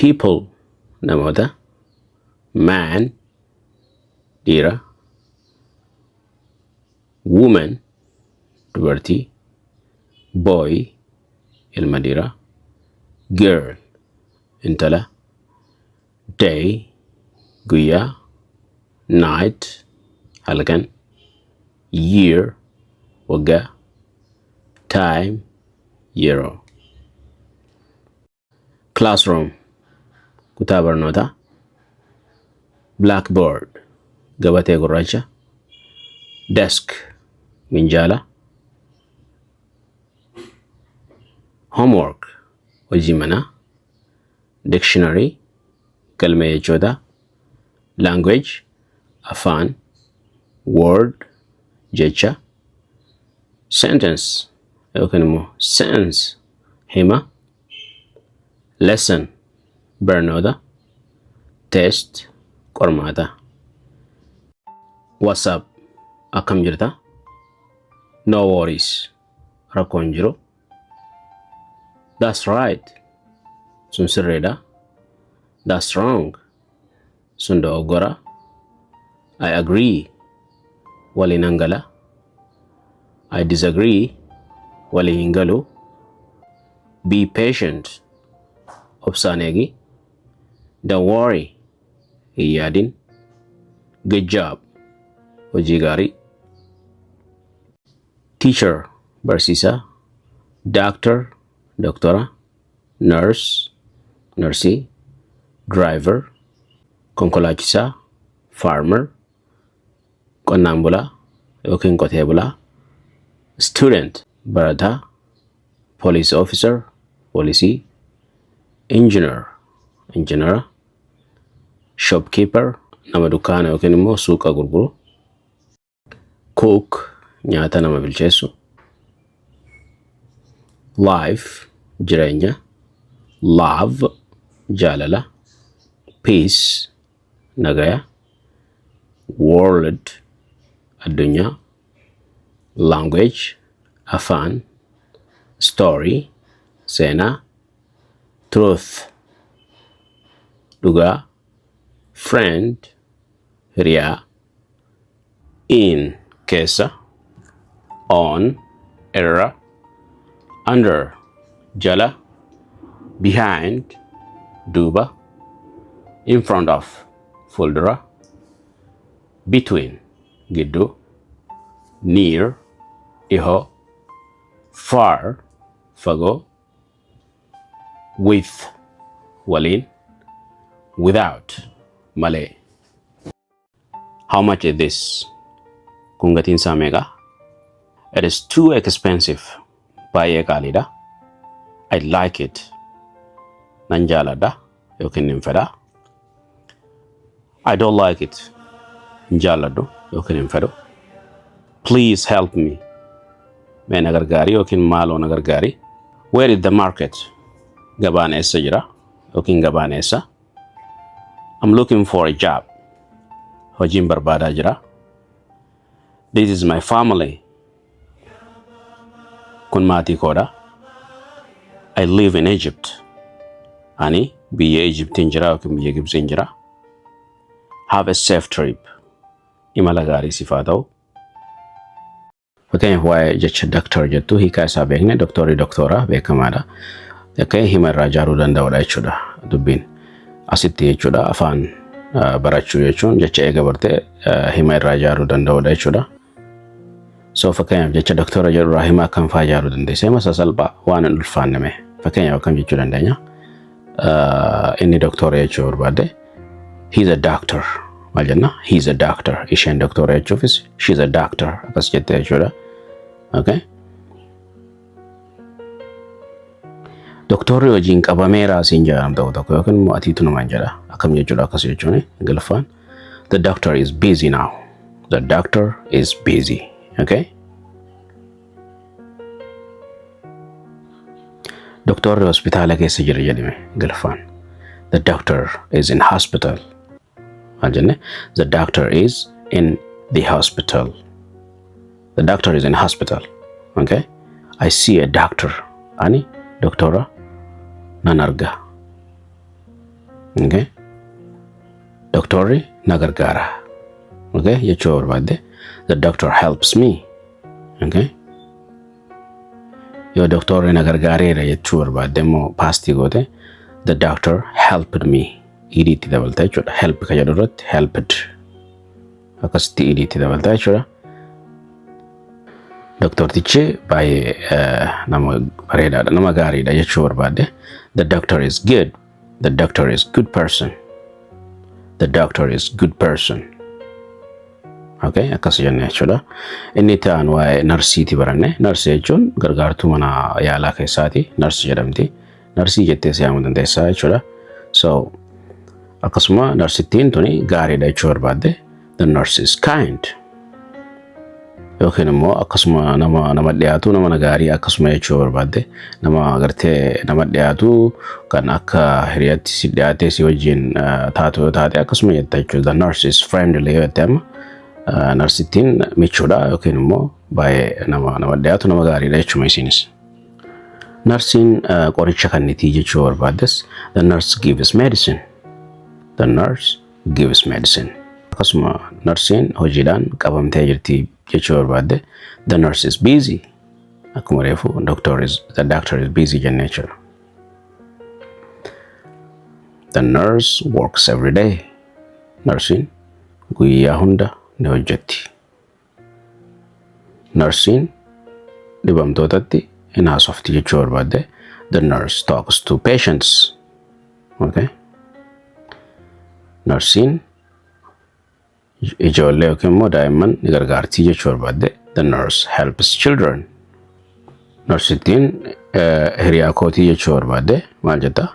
People namoota. Man dhiira. Woman dubartii. Boy ilma dhiiraa. Girl intala. Day guyyaa. Night halkan. Year waggaa. Time yeroo. Classroom kutaa barnootaa. Blackboard gabatee gurraacha. Desk minjaala. Homework hojii manaa. Dictionary galmee jechootaa. Language afaan. Word jecha. Sentence yookiin immoo sentence hima. Lesson barnoota. Test qormaata. What's up? Akkam jirta? No worries. Rakkoon hin jiru. That's right. Sun sirriidha. That's wrong. Sun dogoggora. I agree. Waliinan gala. I disagree. Walii hin galu. Be patient. Obsaan eegi. Don't worry. Hin yaadin. Good job. Hojii gaarii. Teacher barsiisaa. Doctor doktora. Nurse narsii. Driver konkolaachisaa. Farmer qonnaan bulaa yookiin qotee bulaa. Student barataa. Police officer poolisii. Engineer injinara. Shopkeeper nama dukkaana yookiin immoo suuqa gurguru. Cook nyaata nama bilcheessu. Life jireenya. Love jaalala. Peace nagaya. World addunyaa. Language afaan. Story seenaa. Truth dhugaa. Friend hiriyaa. In keessa. On irra. Under jala. Behind duuba. In front of fuuldura. Between gidduu. Near dhihoo. Far fagoo. With waliin. Without malee. How much is this? Kun gatiin isaa meeqa? It is too expensive. Baay'ee qaaliidha. I like it. Nan jaaladha yookiin nin fedha. I don't like it. Hin jaalladhu yookiin hin fedhu. Please help me. Mee na gargaari yookiin maaloo na gargaari. Where is the market? Gabaan eessa jira yookiin gabaan eessa? I'm looking for a job. Hojiin barbaadaa jira. This is my family. Kun maatii koodha. I live in Egypt. Ani biyya Egyptiin jira yookiin biyya Gibxiin jira. Have a safe trip. Imala gaarii siif haa ta'u. Fakkeenyaaf, waa'ee jecha doctor jettu hiikaa isaa beekne, doktorri doktora beekamaadha. Akka hima irraa ijaaruu danda'udha jechuudha dubbiin. Asitti jechuudha, afaan barachuu jechuun jecha eega bartee hima irraa ijaaruu danda'udha jechuudha. So fakkeenyaaf, jecha doktora jedhu irraa hima akkam fa'aa ijaaruu dandeessa? Hima sasalphaa, waan hin ulfaanneme. Fakkeenyaaf, akkam jechuu dandeenya? Inni doktora jechuu barbaadde, "He's a doctor." Maal jenna? "He's a doctor." Isheen doktora jechuufis "She's a doctor" akkas jettee jechuudha. Okay. Doktorri hojiin qabameera siin jedha nam tokko tokko yookiin immoo atiitu namaan jedha. Akkam jechuudha akkas jechuun Ingiliffaan? The doctor is busy now. The doctor is busy. Okay. Doktorri hospitaala keessa jira jedhame Ingiliffaan. The doctor is in hospital. Maal jenne? The doctor is in the hospital. The doctor is in hospital. Okay. I see a doctor. Ani doktora nan arga. Okay? Doktorri na gargaara. Okay? Jechuu yoo barbaadde the doctor helps me. Okay? Yoo doktorri na gargaareera jechuu barbaadde immoo paastii goote the doctor helped me. Ed itti dabalta jechuudha. Help ka jedhu irratti helped. Akkasitti ed itti dabalta jechuudha. Doktortichi baay'ee nama bareedaadha, nama gaariidha jechuu barbaadde the doctor is good. The doctor is good person. The doctor is good person. Okay, akkas jenne jechuudha. Inni itti aanu waa'ee narsiiti baranne. Narsii jechuun gargaartuu mana yaalaa keessaati. Narsi jedhamti. Narsii jettee si yaamuu dandeessaa jechuudha. So akkasuma narsittiin tuni gaariidha jechuu barbaadde the nurse is kind. Yookiin immoo akkasuma nama nama dhiyaatu nama gaarii akkasuma jechuu barbaadde nama gartee nama dhiyaatu kan akka hiriyaatti si dhiyaatee si wajjin taatu yoo taate akkasuma jetta jechuudha. The nurse is friendly yoo jette amma narsittiin michuudha yookiin immoo baay'ee nama nama dhiyaatu nama gaariidha jechuudha isinis. Narsiin qoricha kennitii jechuu barbaaddes the nurse gives medicine. The nurse gives medicine. Akkasuma narsiin hojiidhaan qabamtee jirti jechuu barbaadde the nurse is busy. Akkuma reefu doctor is, the doctor is busy jennee jechuudha. The nurse works every day. Narsiin guyyaa hunda ni hojjetti. Narsiin dhibamtootatti hin haasofti jechuu barbaadde the nurse talks to patients. Okay. Narsiin ijoollee yookiin immoo daa'imman ni gargaarti jechuu barbaadde the nurse helps children. Narsittiin hiriyaa kootii jechuu barbaadde maal jetta?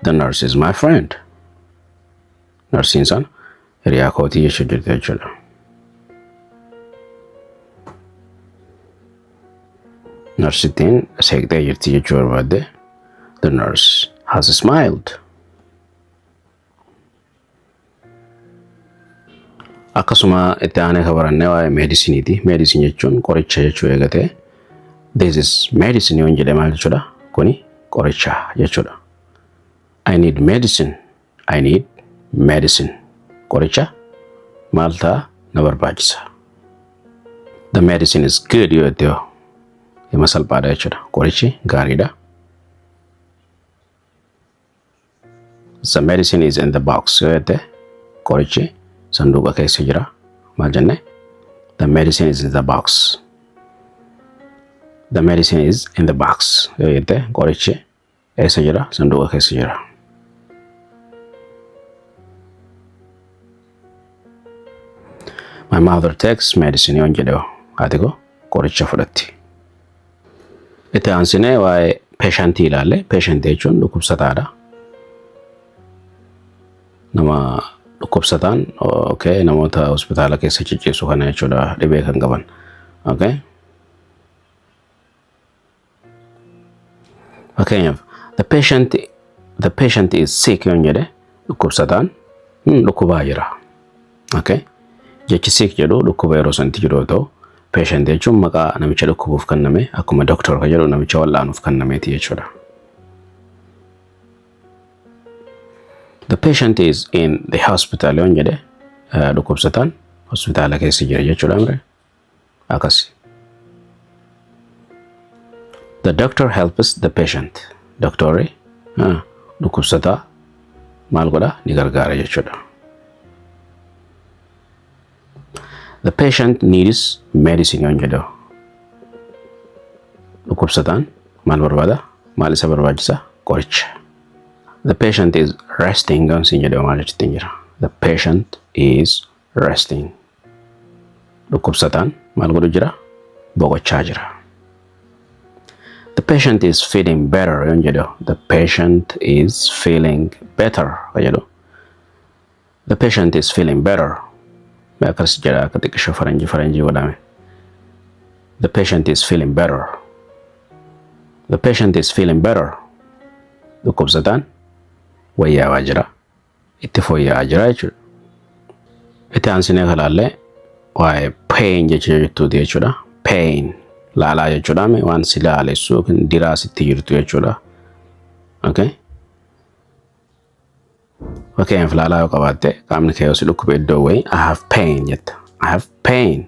The nurse is my friend. Narsiin sana hiriyaa kootii jechuu jirti jechuudha. Narsittiin seeqxee jirti jechuu barbaadde the nurse has smiled. Akkasuma itti aanee kan barannee waa'ee meedisiniiti. Meedisin jechuun qoricha jechuu eegatee this is medicine yoon jedhe maal jechuudha? Kuni qoricha jechuudha. I need medicine. I need medicine. Qoricha maal ta'a na barbaachisa. The medicine is good yoo jette hoo hima salphaadha jechuudha. Qorichi gaariidha. The medicine is in the box yoo jette qorichi sanduuqa keessa jira. Maal jenne? The medicine is in the box. The medicine is in the box yoo jette qorichi eessa jira? Sanduuqa keessa jira. My mother takes medicine yoon jedhe hoo haati koo qoricha fudhatti. Itti aansinee waa'ee peeshantii ilaalle. Peeshantii jechuun dhukkubsataadha. Nama dhukkubsataan okay, namoota hospitaala keessa cicciisu kana jechuudha dhibee kan qaban. Okay. Fakkeenyaaf the patient is sick yoon jedhe dhukkubsataan dhukkubaa jira. Okay. Jechi sick jedhu dhukkuba yeroo sanatti jiru yoo ta'u patient jechuun maqaa namicha dhukkubuuf kenname akkuma doctor kan jedhu namicha wal'aanuuf kennameeti jechuudha. The patient is in the hospital yoon jedhe dhukkubsataan hospitaala keessa jira jechuudha mire akkasi. The doctor helps the patient. Doktorri dhukkubsataa maal godha ni gargaara jechuudha. The patient needs medicine yoon jedhu dhukkubsataan maal barbaada? Maal isa barbaachisa? Qoricha. The patient is resting yoon siin jedhu maal jechuutti jira? The patient is resting. Dhukkubsataan maal godhu jira? Boqochaa jira. The patient is feeling better yoon jedhu the patient is feeling better ka jedhu the patient is feeling better. Mee akkas jedha akka xiqqisho faranjii faranjii godhame. The patient is feeling better. The patient is feeling better. Dhukkubsataan wayyaawaa jira. Itti fooyya'aa jira jechuudha. Itti aansinee kalaallee waa'ee pain jecha jettuuti jechuudha. Pain laalaa jechuudha. Waan si laalessu yookiin diraa sitti jirtu jechuudha. Okay. Fakkeenyaaf laalaa yoo qabaatte, qaamni kee yoo si dhukkube iddoo wayii, "I have pain" jetta. "I have pain."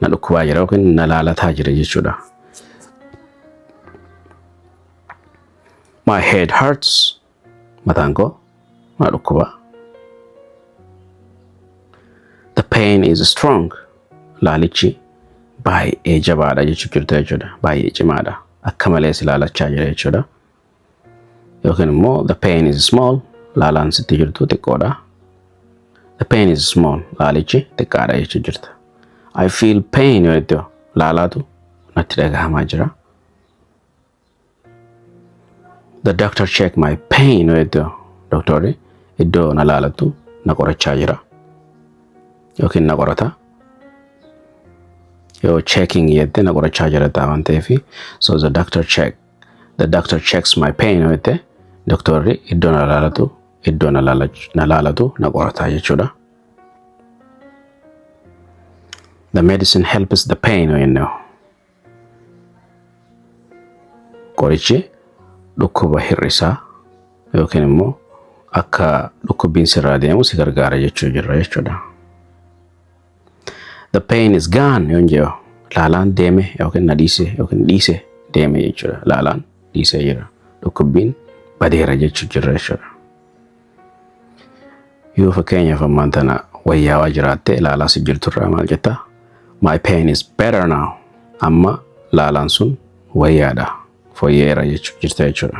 Na dhukkubaa jira yookiin na laalataa jira jechuudha. My head hurts. Mataan koo na dhukkuba. The pain is strong. Laalichi baay'ee jabaadha jechuu jirta jechuudha. Baay'ee cimaadha. Akka malee si laalachaa jira jechuudha. Yookiin immoo the pain is small. Laalaan sitti jirtu xiqqoodha. The pain is small. Laalichi xiqqaadha jechuu jirta. I feel pain yoo jette, laalaatu natti dhagahamaa jira. The doctor check my pain yoo jette, doktorri iddoo na laalatu na qorachaa jira. Yookiin na qorata. Yoo checking jette, na qorachaa jira ta'a waan ta'eef, so the doctor checks my pain yoo jette, doktorri iddoo na laalatu na qorata jechuudha. The medicine helps the pain yoo jenne, qorichi dhukkuba hir'isaa yookiin immoo akka dhukkubbiin sirraa deemu si gargaara jechuu jirra jechuudha. The pain is gone yoon jedhu, laalaan deeme yookiin na dhiise yookiin dhiise deeme jechuudha. Laalaan dhiisee jira. Dhukkubbiin badeera jechuu jirra jechuudha. Yoo fakkeenyaaf ammaan tana wayyaawaa jiraatte, laalaa si jirturraa maal jettaa? "My pain is better now." Amma laalaan sun wayyaadha. Fooyyeera jechuu jirta jechuudha.